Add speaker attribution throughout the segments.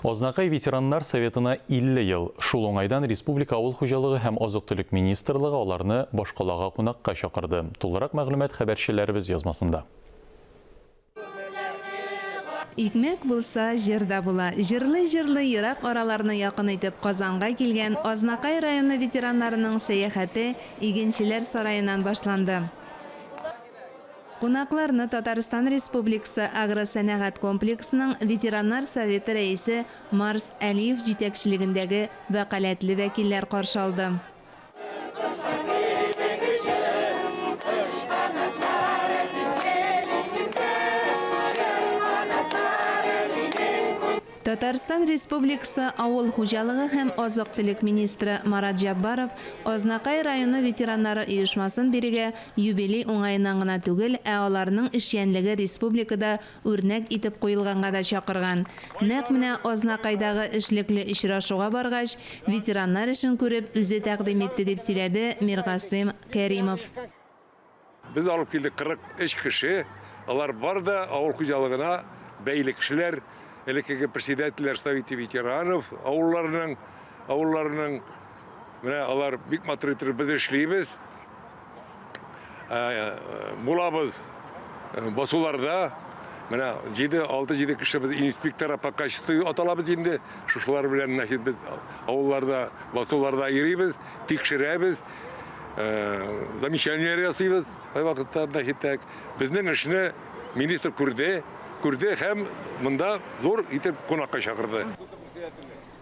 Speaker 1: Азнакай ветераннар советына 50 ел. Шул уңайдан республика авыл хуҗалыгы һәм азык-төлек министрлыгы аларны башкалага кунакка чакырды. Тулырак мәгълүмат хәбәрчеләребез язмасында.
Speaker 2: Икмәк булса, җыр да була. Җырлый-җырлый ерак араларны якын итеп Казанга килгән Азнакай районы ветераннарының сәяхәте Игенчеләр сараеннан башланды. Кунакларны Татарстан Республикасы агросәнәгать комплексының Ветераннар советы рәисе Марс Әлиев җитәкчелегендәге вәкаләтле вәкилләр каршы алды. Татарстан Республикасы Авыл хуҗалыгы һәм азык-төлек министры Марат Җәббаров Азнакай районы ветераннары оешмасын бирегә юбилей уңаеннан гына түгел, ә аларның эшчәнлеге республикада үрнәк итеп куелганга да чакырган. Нәкъ менә Азнакайдагы эшлекле очрашуга баргач, ветераннар эшен күреп, үзе тәкъдим итте, дип сөйләде Миргасыйм Кәримов.
Speaker 3: Без алып килдек 43 кеше. Алар бар да авыл хуҗалыгына бәйле кешеләр. Элеккеге председательләр Советы ветеранов авылларының, авылларының. Менә алар бик матур итеп без эшлибез. Э, булабыз э, басуларда. Менә 7, 6-7 кеше без инспектора по качеству аталабыз инде. Шушылар белән значит, без авылларда, басуларда йөрибез, тикшерәбез. Замечаниеләр ясыйбыз кайвакытта значит так. Безнең эшне министр күрде, күрде һәм монда зур итеп кунакка чакырды.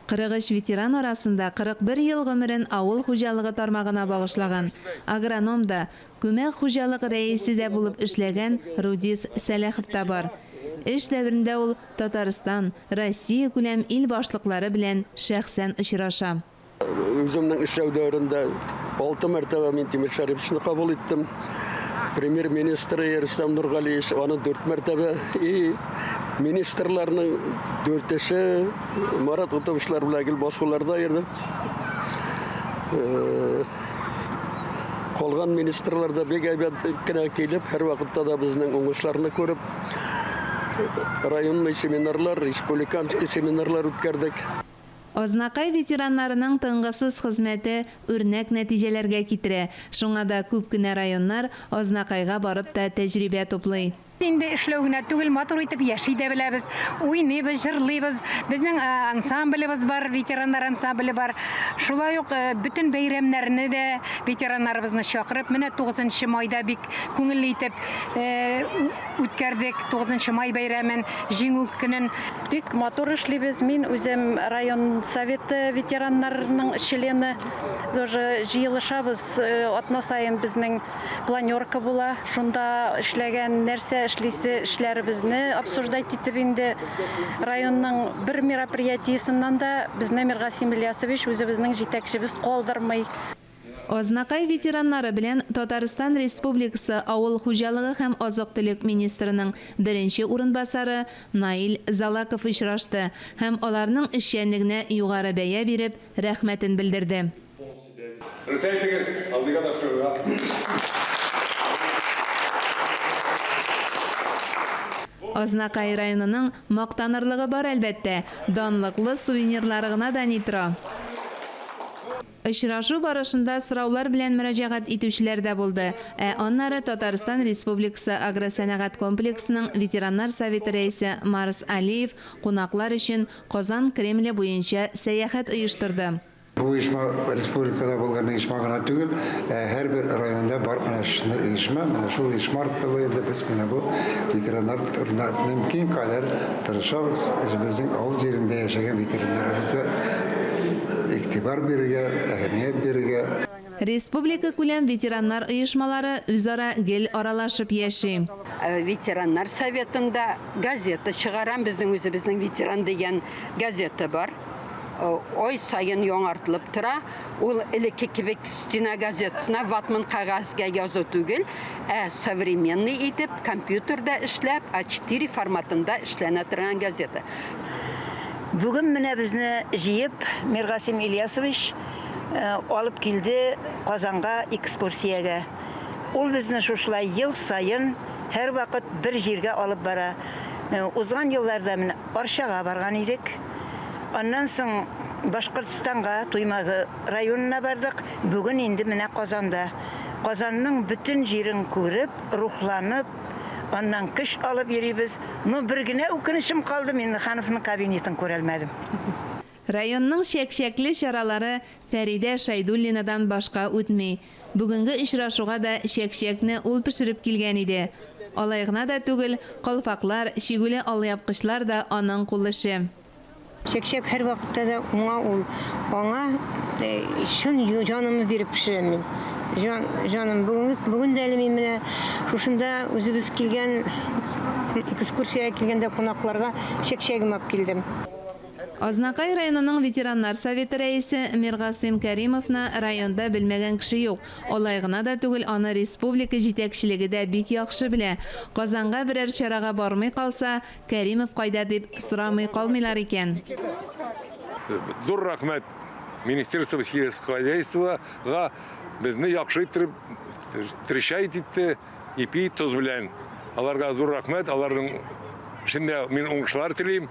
Speaker 2: 43 ветеран арасында 41 ел гомерен авыл хуҗалыгы тармагына багышлаган, агроном да, күмәк хуҗалык рәисе дә булып эшләгән Рудис Сәләхов та бар. Эш дәверендә ул Татарстан, Россиякүләм ил башлыклары белән шәхсән очраша.
Speaker 4: Үземнең эшләү дәверендә алты мәртәбә Минтимер Шәриповичны кабул иттем. Премьер-министры Рөстәм Нургалиевич аны дүрт мәртәбә и министрларның дүртесе Марат Утовичлар белән гел басуларда йөрдек. Э, калган министрлар да бик әйбәт кенә килеп, һәрвакытта да безнең уңышларны күреп, районный семинарлар, республиканский семинарлар үткәрдек.
Speaker 2: Азнакай ветераннарының тынгысыз хезмәте үрнәк нәтиҗәләргә китерә. Шуңа да күп кенә районнар Азнакайга барып та тәҗрибә туплый.
Speaker 5: Инде эшләү генә түгел, матур итеп яши дә беләбез. Уйныйбыз, җырлыйбыз. Безнең ансамблебыз бар, ветераннар ансамбле бар. Шулай ук бөтен бәйрәмнәрне дә ветераннарыбызны чакырып, менә тугызынчы майда бик күңелле итеп Үткәрдек 9 май бәйрәмен, Җиңү көнен.
Speaker 6: Бик матур эшлибез. Мин үзем район советы ветераннарының члены. Тоже җыелышабыз, атна саен безнең планерка була. Шунда эшләгән, нәрсә эшлисе эшләребезне обсуждать итеп инде районның бер мероприятиесеннән дә безне Миргасим Ильясович үзебезнең җитәкчебез калдырмый.
Speaker 2: Азнакай ветераннары белән Татарстан Республикасы Авыл хуҗалыгы һәм азык-төлек министрының беренче урынбасары Наил Залаков очрашты һәм аларның эшчәнлегенә югары бәя биреп, рәхмәтен белдерде.
Speaker 3: Рөхсәт итегез, абзыйга тапшырырга.
Speaker 2: Азнакай районының мактанырлыгы бар, әлбәттә, данлыклы сувенирлары гына да ни тора! Очрашу барышында сораулар белән мөрәҗәгать итүчеләр дә булды. Ә аннары Татарстан Республикасы агросәнәгать комплексының ветераннар советы рәисе Марс Алиев кунаклар өчен Казан Кремле буенча сәяхәт оештырды.
Speaker 7: Бу оешма республикада булган оешма гына түгел, ә һәрбер районда бар менә шундый оешма. Менә шул оешма аркылы инде без менә бу ветераннар турында мөмкин кадәр тырышабыз, үзебезнең авыл җирендә яшәгән ветераннарыбызга игътибар бирергә, әһәмият бирергә.
Speaker 2: Республикакүләм ветераннар оешмалары үзара гел аралашып яши.
Speaker 8: Ветераннар советында газета чыгарам, безнең үзебезнең Ветеран дигән газета бар. Ай саен яңартылып тора. Ул элекке кебек стена газетасына ватман кәгазьгә язу түгел, ә современный итеп компьютерда эшләп, А4 форматында эшләнә торган газета.
Speaker 9: Бүген менә безне җыеп, Миргасим Ильясович алып килде Казанга экскурсиягә. Ул безне шушылай ел саен һәрвакыт бер җиргә алып бара. Узган елларда менә Арчага барган идек. Аннан соң Башкортстанга, Туймазы районына бардык. Бүген инде менә Казанда. Казанның бөтен җирен күреп, рухланып, аннан көч алып йөрибез. Но бер генә үкенечем калды, Миңнехановның кабинетын күрәлмәдем.
Speaker 2: Районның чәкчәкле чаралары Фәридә Шәйдуллинадан башка үтми. Бүгенге очрашуга да чәкчәкне ул пешереп килгән иде. Алай гына да түгел, калфаклар, чигүле алъяпкычлар да аның кул эше.
Speaker 10: Чәкчәк һәрвакытта да уңа ул. Аңа чын җанымны биреп пешерәм мин. Җан, җаным. Бүген, бүген дә әле мин менә шушында үзебез килгән экскурсиягә килгәндә кунакларга чәкчәгем алып килдем.
Speaker 2: Азнакай районының ветераннар советы рәисе Миргасыйм Кәримовны районда белмәгән кеше юк. Алай гына да түгел, аны республика җитәкчелеге дә бик яхшы белә. Казанга берәр чарага бармый калса, Кәримов кайда дип сорамый калмыйлар икән.
Speaker 3: Зур рәхмәт Министерство сельского хозяйствога безне яхшы иттереп встречать итте. Ипи, тоз белән. Аларга зур рәхмәт, аларның эшендә мин уңышлар телим.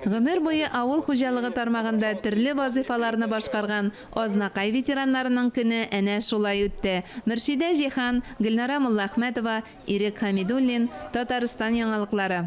Speaker 2: Гомер буе авыл хуҗалыгы тармагында төрле вазыйфаларны башкарган Азнакай ветераннарының көне әнә шулай үтте. Мөршидә Җиһан, Гөлнара Муллаәхмәтова, Ирек Хәмидуллин, Татарстан яңалыклары.